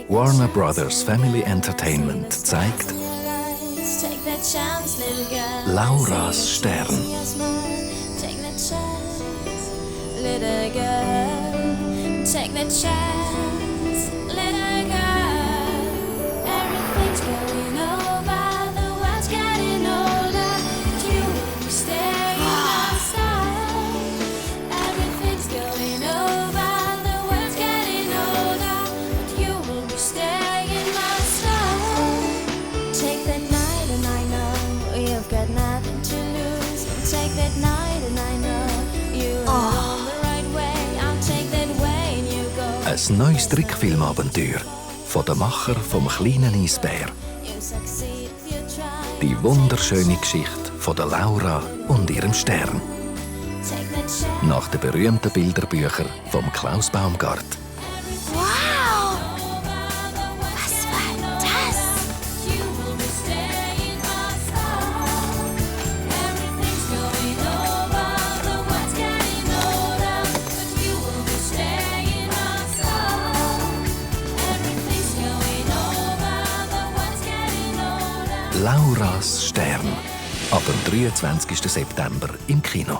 Warner Brothers Family Entertainment zeigt Lauras Stern. Ein neues Trickfilmabenteuer von den Macher vom kleinen Eisbär. Die wunderschöne Geschichte von der Laura und ihrem Stern. Nach den berühmten Bilderbüchern von Klaus Baumgart. Wow! Was war das? Lauras Stern. Ab dem 23. September im Kino.